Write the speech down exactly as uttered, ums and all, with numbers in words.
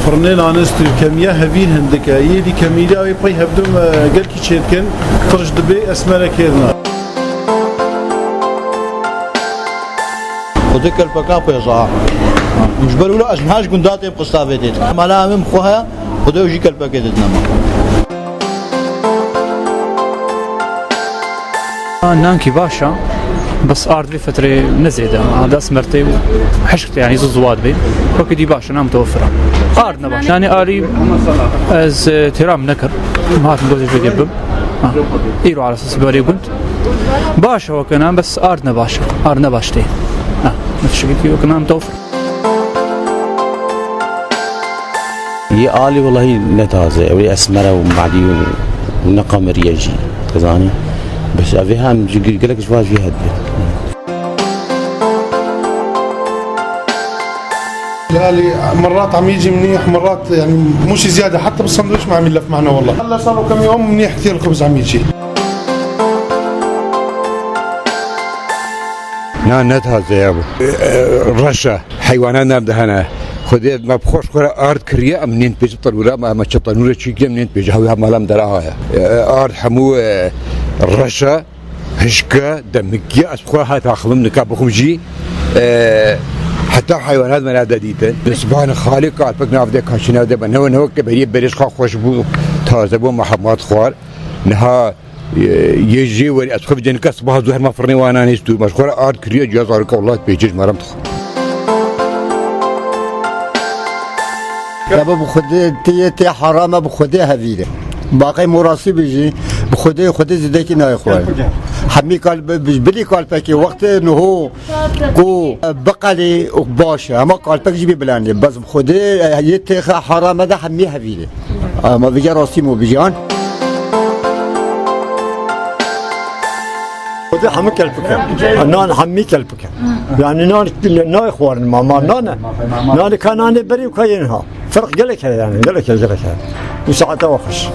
Firnê nanê stûr kemiya hevîr hindik e. Yê dî kemîliya wê pey hevdû me gelkî çêdikin, tirş dibê esmerek hêdina. Xwedê kelpekan pêza. Ji ber wilo ez niha ji gunda têm qista vê têt. Mala em xwe heye, Xwedê jî kelpekê didine me. Nankî baş e, bes ard vê fetrê ne zêde. A, dest mertê û hişk, yanî zû ziwa dibê. Wekî dî baş e, ne mutewefir e. Ard ne baş. Yanî alî ez, e, têra min nekir. Min hatin gozê vê bim. Ha. Îro ala esas berê gund. Baş e wekî nan, bes ard ne baş e. Ard ne baş tê. Ha. Ne tiştekî wekî nan mutewefir. Yê alî welahî ne taze, ew ê esmer e û madî û ne qemerî ye jî, dizanî. Bes ev ê hem ji gi-, gelek ji van jî hediye. Alî, مرات عم يجي منيح، مرات يعني مش زيادة، حتى بالسندويش ما عم يلف معنا والله. هلا صار له كم يوم منيح كثير الخبز عم يجي. Na ne taze ya bu. E, e, reşe. Heywanan nam de hene. Xwedê me bi xwe ji xwe re ard kiriye, em nên pêj tenûra, me, me çi tenûrê çî kiriye, em nên pêj hew ya mala em dera haya. E, ard hemû, e, reşe, hişke, demikî, ez xwe heta xivim nika bixwim jî, e, heta heywanat me nade dîtin. Sibahane xalê kalpek nav de kaçî nav de me. Newe, newe ke beriyê berêj xwe xweş bû, taze bû, me hema xwar. Niha Yê jê werî ez xwe vê cenika sibaha zû herma firnê wana nêst û me ji xwe re ard kiriye, ciya zarika wela pêçê ji me re dixwe. Rebe bi Xwedê tê yê tê heram e, bi Xwedê hevîr e. Baqey morasî bijî, bi Xwedê, Xwedê zêdekî nayê xwe. Hemî kal-, bi-, bi-, bilî kalpekê wextê niho ku biqelê û baş e. Hema kalpek jî bê bilandê. Bes bi Xwedê, e, yê têxe heram e de hemî hevîr e. Ama vêca rastî mo bijan. Xwedê hemû kelpik e. Nan hemî kelpik e. Yani nan nayê xwarin ma, ma nan e. Nan ka nanê berî û ka yên ha. Ferq gelek heye yani, gelek heye, gelek heye. Bu saate wa xweş.